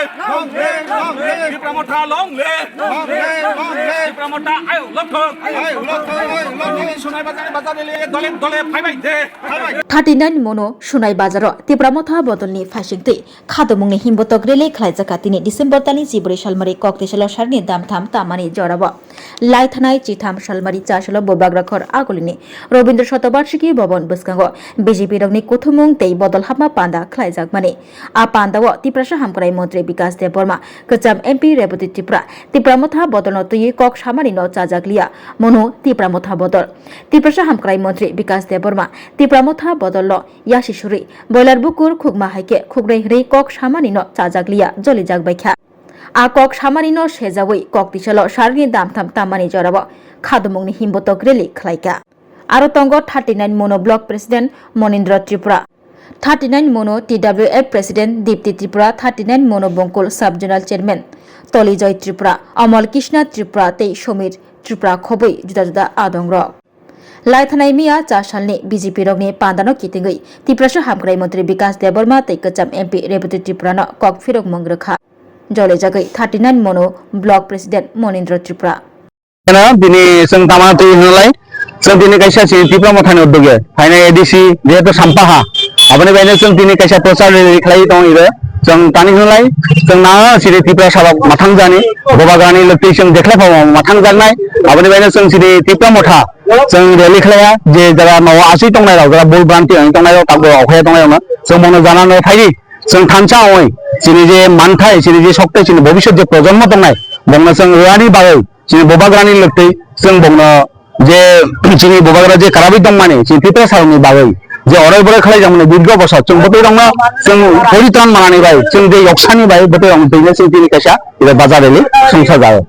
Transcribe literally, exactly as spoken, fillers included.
Long live, long live. Tipra Motha long live. Long live, long live. Tipra Motha ayo lok thok. Ayo lok thok, ayo lok thok. Sonai bazar, bazar le dole dole phai bai de. Phai bai. Thirty nine mono Sonai bazaro Tipra Motha bodolni phaisingtwi khatumungni himbotok rally khlaijak kha tini December talni chibri salmari kok tisalo sarni damtham tamani jorao. Laithanai chitham salmari chasalo Bubagrakhor agulini Robindra Shatobarshiki Bhavan bwskango B J P rokni kuthumung tei bodol hapma panda khlaijakmani. A pandao Tiprasa Hamkrai Montri Bikas Debbarma, kwcham M P Rebati Tripura, Tipra Motha bodolno twiwi kok samanino chajakliya, mono Tipra Motha bodol. Tiprasa Hamkrai Montri Bikas Debbarma, Tipra Motha bodolno yasi suri, boiler bukur khukma hai khe khuknwi hwnwi kok samanino chajakliya, jolijak bai kha. A kok samanino sejaui kok tisalo sarni damtham tammani jorao khadumungni himbotok rally khlaikha. Aro tongo thirty nine mono block president Monindra Tripura, thirty nine mono T W F president Dipti Tripura, thirty nine mono Bongkul sub zonal chairman Tolijoy Tripura, Amal Krishna Tripura tei Somir Tripura khobwi juda juda adongrok. Laithanai miya cha salni B J P rokni pandano kitingwi Tiprasa Hamkrai Montri Bikas Debbarma tei kwcham M P Rebati Tripurano kok phirokmung rwkha. Jolijagwi thirty nine mono block president Monindra Tripura. Eno bini chwng tama twi hwnlai, chwng tini kaisa si Tipra Mothani uddog phainai A D C jehetu sampaha, aboni baino chwng tini kaisa prochar rally khlai tong iro. Chwng tani hwnlai, chwng na siri Tipra sabak mathang jani, Bubagrani loktwi chwng dekhlai phaio mathang jaknai, aboni baino chwng siri Tipra Motha chwng rally khlaiya, je jara no asui tongnai rok, jara bul branti wng tongnai rok, tabuk rok okhai tongnai rok no chwng bono jana no phaidi. Chwng thansa oi, chini je manthai, chini je sokte, chini bobisot je projonmo tongnai, bongno chwng rwani bagwi, chini Bubagrani loktwi chwng bongno je chini Bubagra je karabwi tongmani, chini Tiprasarokni bagwi je orai borai khlaijakmani dirgo bosor, chwng bwtwi rokno chwng poritran manani bai, chwng je yoksani bai bwtwi rokno twino chwng tini kaisa iro bajar rally songsa jago.